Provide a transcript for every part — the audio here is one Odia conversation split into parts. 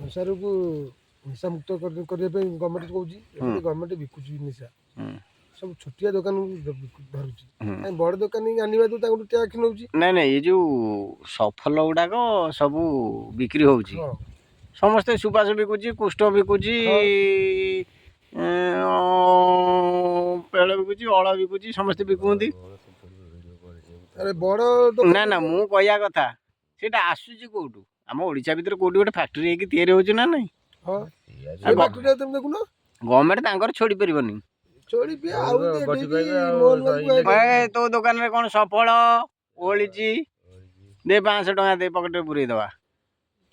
ସଂସାରକୁ ନିଶା ମୁକ୍ତ କରିବା ପାଇଁ ଗଭର୍ଣ୍ଣମେଣ୍ଟ କହୁଛି। ଏପଟେ ଗଭର୍ଣ୍ଣମେଣ୍ଟ ବିକୁଛି ନିଶା। ସବୁ ଛୋଟିଆ ଦୋକାନକୁ ଧରୁଛି। କାଇଁ ବଡ଼ ଦୋକାନୀ ଆଣିବା ତ ତାଙ୍କଠୁ ଟ୍ୟାକ୍ସ ନେଉଛି। ନାଇଁ ନାଇଁ, ଏ ଯୋଉ ସଫଲ ଗୁଡ଼ାକ ସବୁ ବିକ୍ରି ହେଉଛି। ସମସ୍ତେ ସୁବାସ ବିକୁଛି, କୁଷ୍ଠ ବିକୁଛି, ପେଳ ବିକୁଛି, ଅଳ ବିକୁଛି, ସମସ୍ତେ ବିକୁଛନ୍ତି। ଆରେ ବଡ଼ ଦୋକାନ ନା ନା, ମୁଁ କହିବା କଥା ସେଇଟା ଆସୁଛି କୋଉଠୁ? ଆମ ଓଡ଼ିଶା ଭିତରେ କୋଉଠି ଗୋଟେ ଫ୍ୟାକ୍ଟ୍ରି ହେଇକି ତିଆରି ହେଉଛି ନା ନାଇଁ? ହଁ, ସେ ଫ୍ୟାକ୍ଟ୍ରିଟା ତମେ ଦେଖୁନ। ଗଭର୍ଣ୍ଣମେଣ୍ଟ ତାଙ୍କର ଛୋଡ଼ି ପାରିବନି। ଚୋରି ପିଆ ଆଉ ବଟି ଏଠିକି ପାଇବେ ଆଉ ମୋହନ ମାଝୀ ଏ ତୋ ଦୋକାନରେ କ'ଣ ସଫଳ ଓଳିଛି? ଦେ 500 ଟଙ୍କା ଦେ, ପକେଟରେ ପୁରେଇ ଦେବା।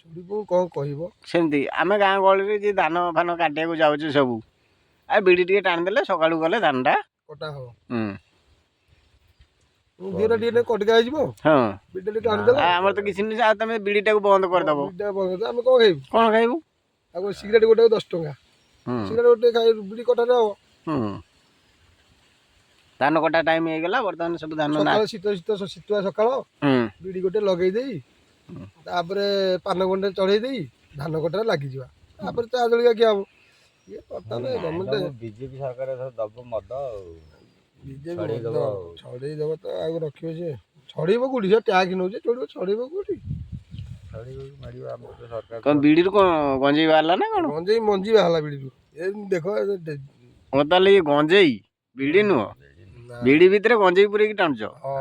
ଚୋରି ପୁଅ କ'ଣ କହିବ? ସେମିତି ଆମେ ଗାଁ ଗହଳିରେ ଯିଏ ଧାନ ଫାନ କାଟିବାକୁ ଯାଉଛୁ ସବୁ, ଆଉ ବିଡ଼ି ଟିକେ ଟାଣିଦେଲେ ସକାଳୁ ଗଲେ ଧାନଟା କଟା ହବ। ହୁଁ। ଦେହଟା ଟିକେ କଟକା ହେଇଯିବ। ବିଡ଼ିଟା ଟିକେ ଟାଣିଦେଲା। ଆଉ ଆମର ତ କିଛି ଜିନିଷ, ଆଉ ତମେ ବିଡ଼ିଟାକୁ ବନ୍ଦ କରିଦେବ। ବିଡ଼ିଟା ବନ୍ଦ କରିଦେବ, ଆମେ କ'ଣ ଖାଇବୁ? କ'ଣ ଖାଇବୁ? ଆଉ ସିଗାରେଟ୍ ଗୋଟେ 10 ଟଙ୍କା। ସିଗାରେଟ୍ ଗୋଟେ ଖାଇ ବିଡ଼ି କଟାରେ ହବ। ହୁଁ, ଧାନ କଟା ଟାଇମ୍ ହେଇଗଲା ବର୍ତ୍ତମାନ, ସବୁ ଧାନ ନା। ସକାଳ ଶୀତ ଶୀତ ଶୀତୁଆ ସକାଳ, ବିଡ଼ି ଗୋଟେ ଲଗେଇ ଦେଇ, ତାପରେ ପାନ ଗଣ୍ଡେ ଚଢେଇ ଦେଇ ଧାନ କଟାରେ ଲାଗିଯିବା, ତାପରେ ଚା ଜଳିଖିଆ ଖିଆ ହବ। ଇଏ ବର୍ତ୍ତମାନ ଗଭର୍ଣ୍ଣମେଣ୍ଟ ବିଜେପି ସରକାର ଏଥର ଦବ ମଦ ଆଉ ବିଜେପି ଛଡେଇ ଦବ ଆଉ। ଛଡେଇ ଦବ ତ ଆଉ ରଖିବ ସେ? ଛଡେଇବ କୋଉଠି? ସେ ଟ୍ୟାକ୍ସ ନେଉଛି, ଛଡେଇବ ଛଡେଇବ କୋଉଠି? ଛଡେଇବ କି ମାରିବ ଆମର ତ ସରକାର। କ'ଣ ବିଡ଼ିରୁ କ'ଣ ଗଞ୍ଜେଇ ବାହାରିଲା ନା କ'ଣ? ଗଞ୍ଜେଇ ମଞ୍ଜି ବାହାରିଲା ବିଡ଼ିରୁ। ଏ ଦେଖ ଓ ତାହେଲେ ଇଏ ଗଞ୍ଜେଇ, ବିଡ଼ି ନୁହଁ। ନା। ବିଡ଼ି ଭିତରେ ଗଞ୍ଜେଇ ପୁରେଇକି ଟାଣୁଛ। ହଁ,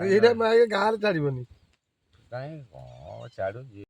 ଏଇଟା ଗାଁରେ ଛାଡିବନି। କାଇଁ କଣ ଛାଡୁଛି?